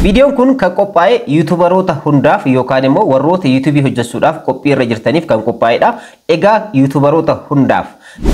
Viidiyoon kun kan qophaa'e YouTuberoota hundaaf yookaan immoo warroota YouTubeii hojjechuudhaaf qophii irra jirtaniif kan qophaa'edha. Egaa YouTuberoota hundaaf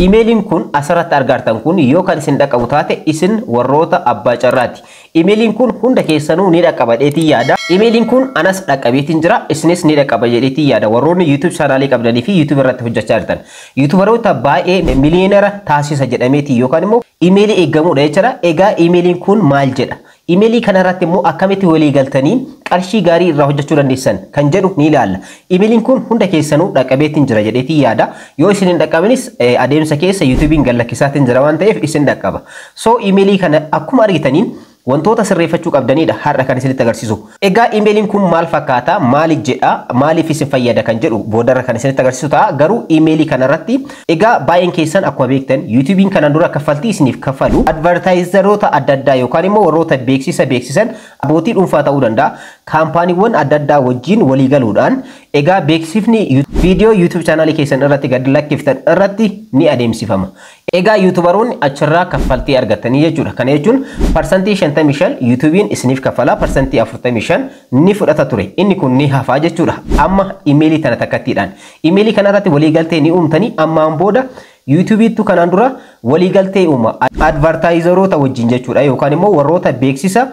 imeeliin kun asirratti argartan kun yoo kan isin dhaqqabu taate, isin warroota abbaa carraati. Imeeliin kun hunda keessanuu ni dhaqqaba jedheetiin yaada. Imeeliin kun anas dhaqqabeetiin jira, isinis ni dhaqqaba jedheetiin yaada. Warroonni YouTube chaanaalii qabdanii fi YouTube irratti hojjechaa jirtan. YouTuberoota baay'ee miliyeenara taasisa jedhameeti yookaan immoo imeelii eeggamudha jechuudha. Egaa imeeliin kun maal jedha? Imeelii kanarratti immoo akkamitti walii galtanii qarshii gaarii irraa hojjechuu dandeessan kan jedhu ni ilaalla. Imeeliin kun hunda keessanuu dhaqqabeetiin jira jedheetiin yaada. Yoo isin hin dhaqqabinis, adeemsa keessa YouTubein gallakkisaatiin jira waan ta'eef isin dhaqqaba. So imeelii kana akkuma argitaniin wantoota sirreeffachuu qabdanidha har'a kan isinitti agarsiisu. Egaa imeeliin kun maal fakkaata, maaliif jedha, maaliif isin fayyada kan jedhu boodarra kan isinitti agarsiisu ta'a. Garuu imeelii kanarratti egaa baay'een keessan akkuma beektan, YouTubein kanaan dura kaffaltii isiniif kaffalu advertiseroota adda addaa yookaan immoo warroota beeksisa beeksisan, abbootii dhuunfaa ta'uu danda'a. Kaampaaniiwwan adda addaa wajjin walii galuudhaan egaa beeksifni viidiyoo YouTube chaanaalii keessan irratti gad lakkiftan irratti ni adeemsifama. Egaa YouTuberoonni achirraa kaffaltii argatanii jechuudha. Kana jechuun 55% YouTubein isiniif kaffala, 45% ni fudhata ture. Inni kun ni hafaa jechuudha. Amma imeelii tana takkattiidhaan. Imeelii kanarratti waliigaltee ni uumtanii, ammaan booda YouTubeittu kanaan dura waliigaltee uuma advertiseroota wajjin jechuudha, yookaan immoo warroota beeksisa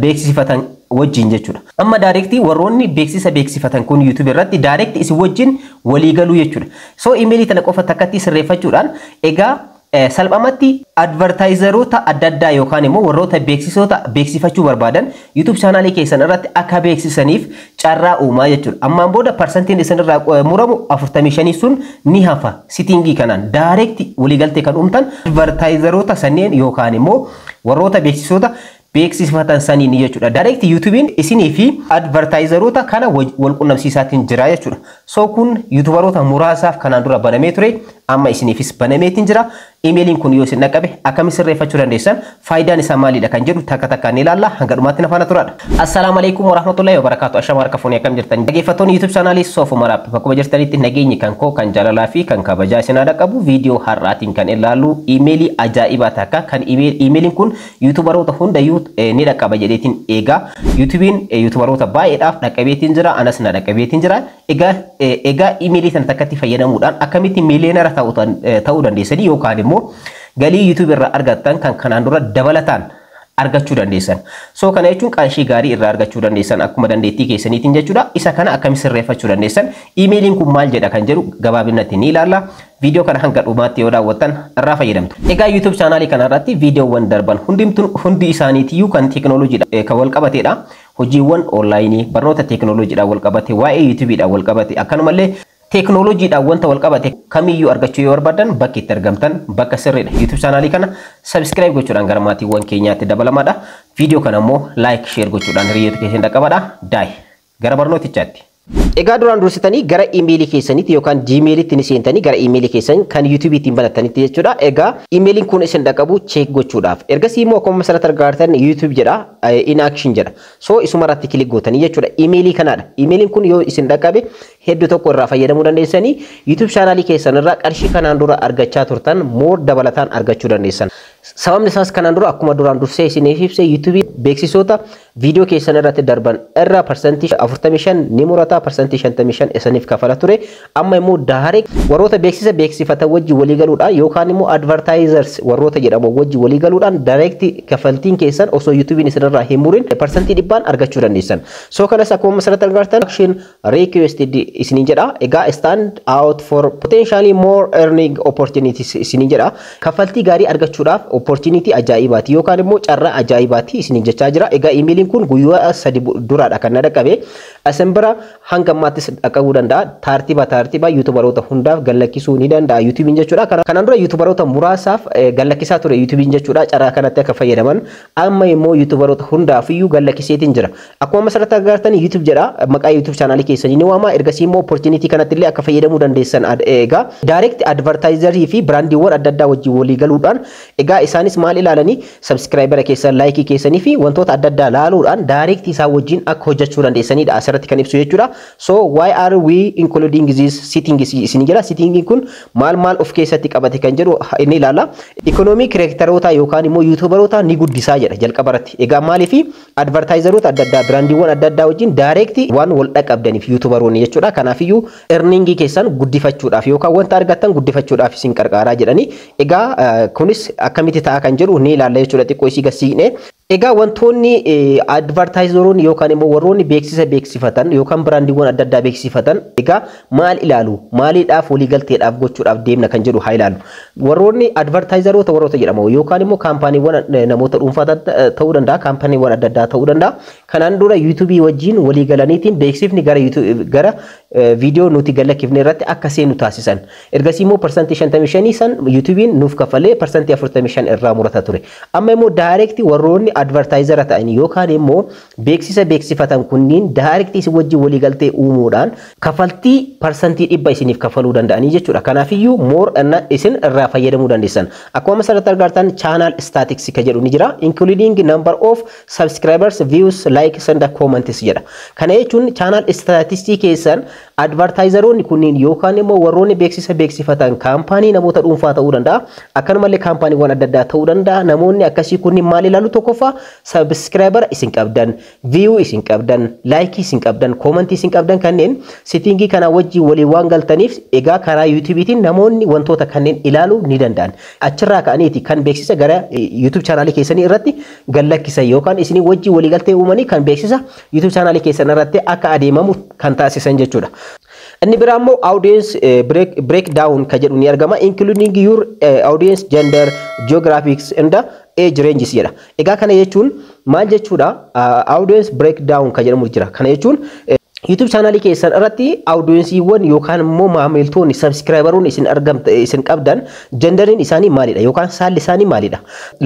beeksifatan wajjin jechuudha. Amma direct warroonni beeksisa beeksifatan kun YouTube irratti direct isin wajjin waliigaluu jechuudha. So imeelii tana qofa takkatti sirreeffachuudhaan egaa salphumatti advertiseroota adda addaa yookaan immoo warroota beeksisoota beeksifachuu barbaadan YouTube chaanaalii keessan irratti akka beeksisaniif carraa uumaa jechuudha. Ammaan booda parsantiin isin irraa muramu 45 sun ni hafa. Settingii kanaan direct waliigaltee kan uumtan advertiseroota sanneen yookaan immoo warroota beeksisoota beeksifatan saniin jechuudha. Direct YouTubein isinii fi advertiseroota kana wal qunnamsiisaatiin jira jechuudha. So kun YouTuberoota muraasaaf kanaan dura banamee ture, amma isiniifis banameetiin jira. Imeeliin kun yoo isin dhaqqabe akkamitti sirreeffachuu dandeessan, faayidaan isaa maalidha kan jedhu takka takkaan ni ilaalla. Hanga dhumaatti na faana turaadha. Assalaamu alaikum warahmatullahi wabarakaatu. Ashama harka fuunee, akkam jirtan? Dhaggeeffattoonni YouTube chaanaalii Soofuma Maraap, bakkuma jirtanitti nageenyi kan koo kan jaalalaa fi kan kabajaa isin haa qabu. Viidiyoo har'aatiin kan ilaallu imeelii ajaa'ibaa takka kan imeeliin kun YouTuberoota hundayyuu ni dhaqqaba jedheetiin eegaa. YouTubein YouTuberoota baay'eedhaaf dhaqqabeetiin jira, anas na dhaqqabeetiin jira. Egaa imeelii sana takkatti fayyadamuudhaan akkamitti miiliyeenara ta'uu dandeessanii yookaan immoo galii YouTube irraa argattan kan kanaan dura dabalataan argachuu dandeessan. So kana jechuun qarshii gaarii irraa argachuu dandeessan akkuma dandeettii keessaniitiin jechuudha. Isa kana akkamitti sirreeffachuu dandeessan, imeeliin kun maal jedha kan jedhu gabaabinatti ni ilaalla. Viidiyoo kana hanga dhumaatti yoo daawwattan irraa fayyadamtu. Egaa YouTube chaanaalii kanarratti viidiyoowwan darban hundi isaaniitiyyuu kan teekinooloojiidha kan wal qabateedha. Hojiiwwan onlaayinii, barnoota teekinooloojiidhaan wal qabate, waa'ee YouTubeidhaan wal qabate, akkanumallee teekinooloojiidhaan wanta wal qabate kamiyyuu argachuu yoo barbaadan bakki itti argamtan bakka sirriidha. YouTube chaanaalii kana subscribe gochuudhaan gara maatiiwwan keenyaatti dabalamaadha. Viidiyoo kana immoo like, share gochuudhaan hiriyoota keessan dhaqqabadha. Daa'e gara barnootichaatti. Egaa duraan dursitanii gara imeelii keessanitti yookaan Gmailitti ni seentanii, gara imeelii keessan kan YouTubeii ittiin banattanitti jechuudha. Egaa imeeliin kun isin dhaqqabu check gochuudhaaf. Ergasii immoo akkuma asirratti argattan YouTube jedha, in action jedha. So isuma irratti click gootanii jechuudha. Imeelii kanaadha. Imeeliin kun yoo isin dhaqqabe hedduu tokko irraa fayyadamuu dandeessanii, YouTube chaanaalii keessan irraa qarshii kanaan dura argachaa turtan more dabalataan argachuu dandeessan. Sababni isaas kanaan dura akkuma duraan dursee isiniif ibse, YouTubeii beeksisoota viidiyoo keessan irratti darban irraa 45% ni murata, 55% isiniif kafala ture. Amma immoo direct warroota beeksisa beeksifatan wajjin walii galuudhaan yookaan immoo advertisers warroota jedhamu wajjin walii galuudhaan direct kaffaltiin keessan osoo YouTubein isinirraa hin murin 100% argachuu dandeessan. So kanas akkuma asirratti argartan action requested isiniin jedha. Egaa "stand out for potentially more earning opportunities" isiniin jedha. Kaffaltii gaarii argachuudhaaf opportunity ajaa'ibaati yookaan immoo carraa ajaa'ibaati isiniin jechaa jira. Egaa imeeliin kun guyyaa 3 duraadha kan na dhaqqabe. Asin bira hanga ammaattis dhaqqabuu danda'a. Taartiba taartiba YouTuberoota hundaaf gallakkisuu ni danda'a YouTubein jechuudha. Kanaan dura YouTuberoota muraasaaf gallakkisaa ture YouTubein jechuudha. Carraa kanatti akka fayyadaman amma immoo YouTuberoota hundaaf iyyuu gallakkiseetiin jira. Akkuma asirratti agartan YouTube jedha. Maqaa YouTube chaanaalii keessanii ni waama. Ergasii immoo opportunity kanatti illee akka fayyadamuu dandeessan, egaa direct advertiserii fi brandiiwwan adda addaa wajjin walii galuudhaan egaa Egaa isaanis maal ilaalanii? Subscriber keessan, like keessanii fi wantoota adda addaa laaluudhaan direct isaan wajjin akka hojjechuu dandeessanidha asirratti kan ibsu jechuudha. So why are we including this settings isin jedha. Settingiin kun maal maal of keessatti qabate kan jedhu inni ilaala. Economy creatoroota yookaan immoo YouTuberoota ni guddisaa jedha jalqaba irratti. Egaa maaliif? Advertiseroota adda addaa, brandiiwwan adda addaa wajjin direct waan wal dhaqabdaniif YouTuberoonni jechuudha. Kanaafiyyuu earningii keessan guddifachuudhaaf yookaan wanta argattan guddifachuudhaaf isin qarqaaraa jedhanii. Egaa kunis akkamitti ta'a kan jedhu ni ilaalla jechuudha xiqqoo isii gasiiqne. Egaa wantoonni advertiseroonni yookaan immoo warroonni beeksisa beeksifatan yookaan brandiiwwan adda addaa beeksifatan egaa maal ilaalu, maaliidhaaf waliigalteedhaaf gochuudhaaf deemna kan jedhu haa ilaalu. Warroonni advertiseroota warroota jedhamu yookaan immoo kaampaaniiwwan namoota dhuunfaa ta'uu danda'a, kaampaaniiwwan adda addaa ta'uu danda'a. Kanaan dura YouTubeii wajjin waliigalaniitiin beeksifni gara viidiyoo nuti gallakkifne irratti akka seenu taasisan. Ergasii immoo 55% san YouTubeiin nuuf kaffalee 45% irraa murata ture. Amma immoo direct warroonni advertisera ta'an yookaan immoo beeksisa beeksifatan kunniin direct isin wajjin waliigaltee uumuudhaan kafaltii 100% isiniif kafaluu danda'anii jechuudha. Kanaafiyyuu more isin irraa fayyadamuu dandeessan. Akkuma asirratti argartan channel statistics ka jedhu ni jira. Including number of subscribers, views, likes and comments jedha. Kana jechuun channel statistics keessan advertiseroonni kunniin yookaan immoo warroonni beeksisa beeksifatan kaampaanii namoota dhuunfaa ta'uu danda'a. Akkanumallee kaampaaniiwwan adda addaa ta'uu danda'a. Namoonni akkasii kunniin maal ilaalu? Tokkoffaa subscriber isin qabdan, view isin qabdan, like isin qabdan, comment isin qabdan kanneen settingii kana wajjin waliin waan galtaniif, egaa karaa YouTubeiitiin namoonni wantoota kanneen ilaaluu ni danda'an. Achirraa ka'aniiti kan beeksisa gara YouTube channelii keessanii irratti gallakkisan yookaan isinii wajjin waliigaltee uumanii kan beeksisa YouTube channelii keessan irratti akka adeemamu kan taasisan jechuudha. Inni biraa immoo audience breakdown ka jedhu ni argama. Including your audience gender, geographics and age ranges jedha. Egaa kana jechuun maal jechuudha? Audience breakdown ka jedhamu jira. Kana jechuun YouTube channelii keessan irratti audienceiiwwan yookaan immoo maamiltoonni, subscriberoonni isin argamta isin qabdan genderiin isaanii maalidha yookaan saalli isaanii maalidha?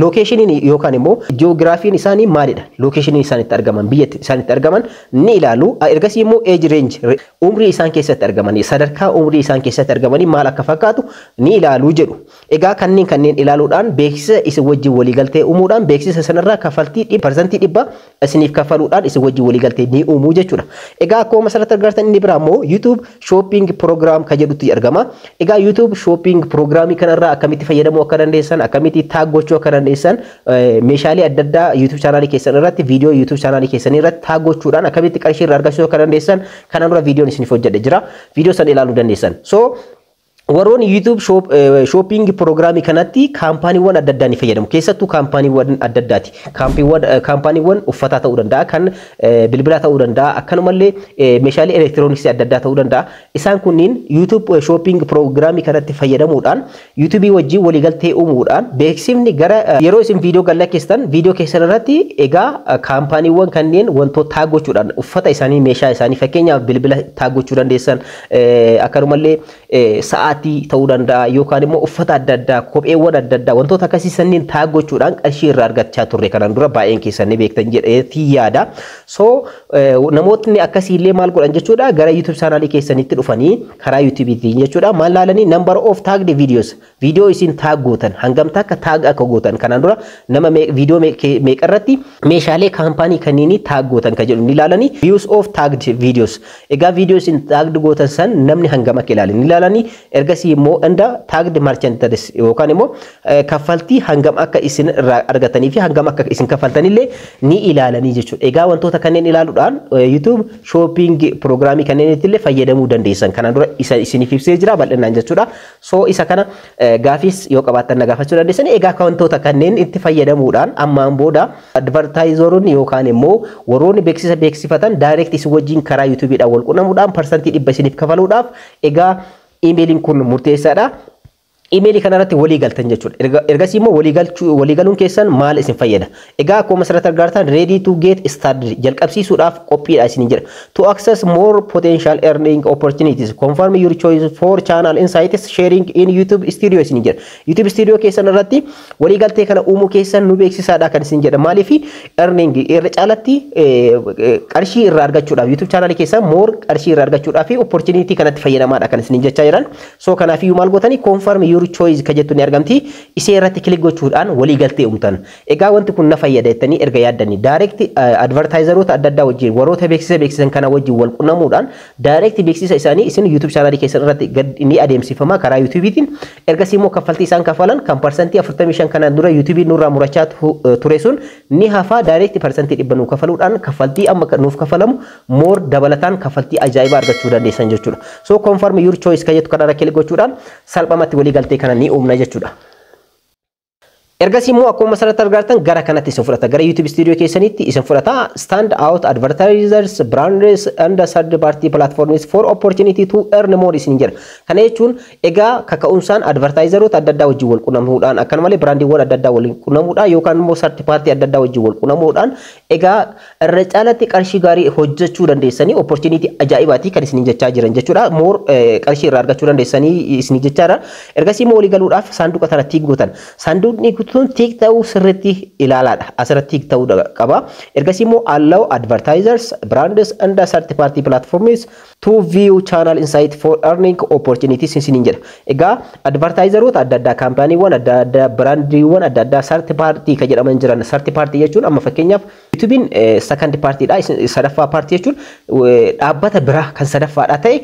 Locationiin yookaan immoo geographyiin isaanii maalidha? Locationiin isaan itti argaman, biyya isaan itti argaman ni ilaalu. Ergasii immoo age range, umrii isaan keessatti argaman, sadarkaa umrii isaan keessatti argamanii maal akka fakkaatu ni ilaalu jedhu. Egaa kanneen ilaaluudhaan beeksisa isin wajjin waliigaltee uumuudhaan beeksisa sanarraa kaffaltii 100% isiniif kaffaluudhaan isin wajjin waliigaltee ni uumuu jechuudha. Egaa akkuma asirratti argartan inni biraa immoo YouTube Shopping Program kan jedhutti argama. Egaa YouTube Shopping Programii kanarraa akkamitti fayyadamuu akka dandeessan, akkamitti tag gochuu akka dandeessan, meeshaalee adda addaa YouTube channelii keessan irratti, viidiyoo YouTube channelii keessan irratti tag gochuudhaan akkamitti qarshii irraa argachuu akka dandeessan kanaan dura viidiyoon isiniif hojjedhe jira. Viidiyoo san ilaaluu dandeessan. So warroonni YouTube Shopping Programii kanatti kaampaaniiwwan adda addaa ni fayyadamu. Keessattuu kaampaaniiwwan adda addaati. Kaampaaniiwwan uffataa ta'uu danda'a, kan bilbilaa ta'uu danda'a, akkanumallee meeshaalee elektirooniksii adda addaa ta'uu danda'a. Isaan kunniin YouTube Shopping Programii kanatti fayyadamuudhaan YouTubeii wajjin waliigaltee uumuudhaan beeksifni gara yeroo isin viidiyoo gallakkeessitan viidiyoo keessan irratti egaa kaampaaniiwwan kanneen wantoota tag gochuudhaan uffata isaanii, meeshaa isaanii, fakkeenyaaf bilbila tag gochuu dandeessan, akkanumallee sa'aatii ta'uu danda'a yookaan immoo uffata adda addaa, kopheewwan adda addaa, wantoota akkasii sanniin tag gochuudhaan qarshii irraa argachaa turre kanaan dura, baay'een keessan ni beektan jedheetii yaada. So namootni akkasii illee maal godhan jechuudha? Gara YouTube channelii keessanitti dhufanii karaa YouTubeiitiin jechuudha maal laalanii? Number of tagged videos, viidiyoo isin tag gootan, hangam takka tag akka gootan, kanaan dura nama viidiyoo meeqa irratti meeshaalee kaampaanii kanniinii tag gootan kan jedhu ni ilaalanii. Views of tagged videos, egaa viidiyoo isin tagged gootan san namni hangam akka ilaale ni ilaalanii. Ergasii immoo and tagged merchandise yookaan immoo kaffaltii hangam akka isin irraa argatanii fi hangam akka isin kaffaltanillee ni ilaalanii jechuudha. Egaa wantoota kanneen ilaaluudhaan YouTube Shopping Programii kanneenitti illee fayyadamuu dandeessan. Kanaan dura isa isiniif ibsee jira bal'inaan jechuudha. So isa kana gaafis yoo qabaattan na gaafachuu dandeessan. Egaa wantoota kanneen itti fayyadamuudhaan ammaan booda advertiseroonni yookaan immoo warroonni beeksisa beeksifatan direct isin wajjin karaa YouTubeiidhaan wal quunnamuudhaan 100% isiniif kafaluudhaaf egaa emailiin kun murteessaadha. Emailii kanarratti walii galtan jechuudha. Ergasii immoo walii galuun keessan maal isin fayyada? Egaa akkuma asirratti argartan ready to get started, jalqabsiisuudhaaf qophiidha isin jedha. To access more potential earning opportunities, confirm your choice for channel insights sharing in YouTube Studio isin jedha. YouTube Studio keessan irratti walii galtee kana uumuu keessan nu beeksisaadha kan isin jedha. Maaliif? Earning irra caalatti qarshii irraa argachuudhaaf, YouTube channel keessan more qarshii irraa argachuudhaaf opportunity kanatti fayyadamaadha kan isin jechaa jiran. So kanaafiyyuu maal gootanii? Confirm your your choice ka jettu ni argamti. Isee irratti click gochuudhaan walii galtee uumtan. Egaa wanti kun na fayyada jettanii erga yaaddanii, direct advertiseroota adda addaa wajjin, warroota beeksisa beeksisan kana wajjin wal qunnamuudhaan, direct beeksisa isaanii isin YouTube channelii keessan irratti ni adeemsifama karaa YouTubeetiin. Ergasii immoo kaffaltii isaan kafalan kan 45% kanaan dura YouTubein nurraa murachaa ture sun ni hafa. Direct 100% nuu kafaluudhaan kaffaltii amma nuuf kafalamu more dabalataan kaffaltii ajaa'ibaa argachuu dandeessan jechuudha. So confirm your choice kan jettu kanarra click gochuudhaan salphumatti walii galtee kana ni uumna jechuudha. Ergasii immoo akkuma asirratti argartan gara kanatti isin fudhata. Gara YouTube Studio keessanitti isin fudhata. Stand out advertisers, brands and third party platforms for opportunity to earn more isin jedha. Kana jechuun egaa kaka'umsaan advertiseroota adda addaa wajjin wal quunnamuudhaan, akkanumallee brandiiwwan adda addaa waliin quunnamuudhaan, yookaan immoo third party adda addaa wajjin wal quunnamuudhaan egaa irra caalatti qarshii gaarii hojjechuu dandeessanii, opportunity ajaa'ibaati kan isin jechaa jiran jechuudha. More qarshii irraa argachuu dandeessanii isin jechaadha. Ergasii immoo walii galuudhaaf saanduqa tana tick gootan. Saanduqni kun tick ta'uu sirriitti ilaalaadha. Asirratti tick ta'uu qaba. Ergasii immoo allow advertisers, brands and third party platforms to view channel insight for earning opportunities isiniin jedha. Egaa advertiseroota adda addaa, kaampaaniiwwan adda addaa, brandiiwwan adda addaa, third party kan jedhaman jiran. Third party jechuun amma fakkeenyaaf YouTubein second partyidha. Sadaffaa party jechuun dhaabbata biraa kan sadaffaadha ta'e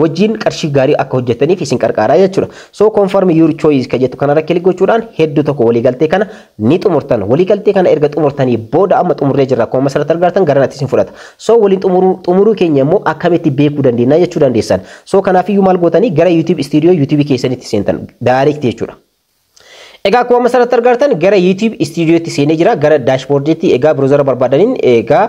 wajjin qarshii gaarii akka hojjetaniif isin qarqaaraa jechuudha. So confirm your choice kan jettu kanarra click gochuudhaan hedduu tokko waliigaltee kana ni xumurtan. Waliigaltee kana erga xumurtanii booda, amma xumurree jirra, akkuma asirratti argartan gara isin fudhata. So waliin xumuruu keenya immoo akkamitti beekuu dandeenya jechuu dandeessan. So kanaafiyyuu maal gootanii? Gara YouTube Studio YouTube keessanitti seentan direct jechuudha. Egaa akkuma asirratti argartan gara YouTube Studiotti seenee jira. Gara dashboardiitti egaa browsera barbaadaniin egaa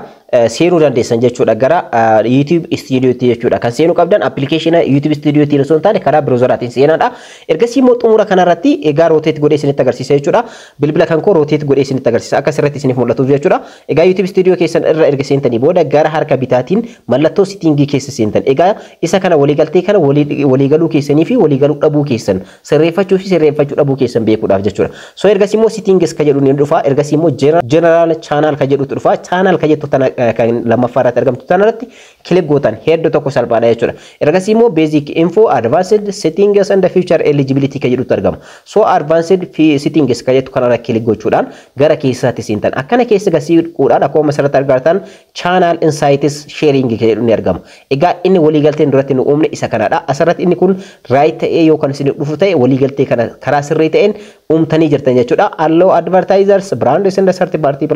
seenuu dandeessan jechuudha. Gara YouTube Studiotti jechuudha. Kan seenuu qabdan applicationa YouTube Studiotti osoo hin taane karaa browseraatiin seenaadha. Ergasii immoo xumura kanarratti egaa rotate godhee isinitti agarsiisa jechuudha. Bilbila kan koo rotate godhee isinitti agarsiisa akka asirratti isiniif mul'atuuf jechuudha. Egaa YouTube Studio keessan irra erga seentanii booda gara harka bitaatiin mallattoo settingii keessa seentan. Egaa isa kana waliigaltee kana waliigaluu keessanii fi waliigaluu dhabuu keessan sirreeffachuu fi sirreeffachuu dhabuu keessan beekuudhaaf jechuudha. So ergasii immoo settings ka jedhu ni dhufa. Ergasii immoo general channel ka jedhutu dhufa. Channel ka jettu tana kan lammaffaa irratti argamtu tanarratti click gootan, hedduu tokko salphaadha jechuudha. Ergasii immoo basic info, advanced settings and feature eligibility ka jedhutu argama. So advanced settings ka jettu kanarra click gochuudhaan gara keessaatti seentan. Akkana keessa gasiiquudhaan akkuma asirratti argartan channel insights sharing ka jedhu ni argama. Egaa inni waliigalteen duratti nu uumne isa kanadha. Asirratti inni kun right ta'ee yookaan isin dhufu ta'e, waliigaltee kana karaa sirrii ta'een uumtanii jirtan jechuudha. Allow advertisers, brands and third party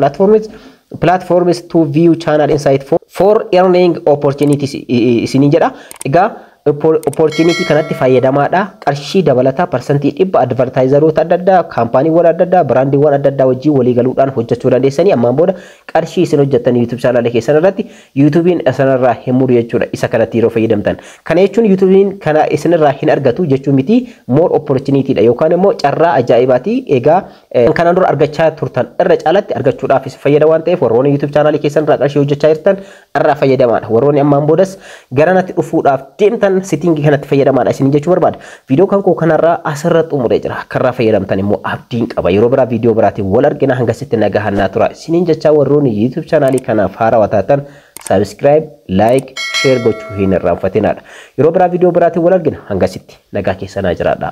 platforms to view channel insight for earning opportunities isiniin jedha. Egaa opportunity kanatti fayyadamaadha. Qarshii dabalataa 100% advertiseroota adda addaa, kaampaaniiwwan adda addaa, brandiiwwan adda addaa wajjin walii galuudhaan hojjechuu dandeessanii, ammaan booda qarshii isin hojjettan YouTube channelii keessan irratti YouTubein isinirraa hin muru jechuudha isa kanatti yeroo fayyadamtan. Kana jechuun YouTubein kana isinirraa hin argatu jechuu miti, more opportunity dha yookaan immoo carraa ajaa'ibaati. Egaa kanaan dura argachaa turtan irra caalatti argachuudhaaf isin fayyada waan ta'eef, warroonni YouTube channelii keessan irraa qarshii hojjechaa jirtan irraa fayyadamaadha. Warroonni ammaan boodas gara natti dhufuudhaaf deemtan settingii kanatti fayyadamaadha isin jechuu barbaada. Viidiyoo kan koo kanarraa asirra xumuree jira. Akka irraa fayyadamtan immoo abdiin qaba. Yeroo biraa viidiyoo biraatiin wal argina, hangasitti nagaa tura. Isiniin jechaa, warroonni YouTube channelii kanaaf haarawaa taatan subscribe, like, share gochuu hin irraanfatinaadha. Yeroo biraa viidiyoo biraatiin wal argina, hangasitti nagaa keessanaa jiraadha.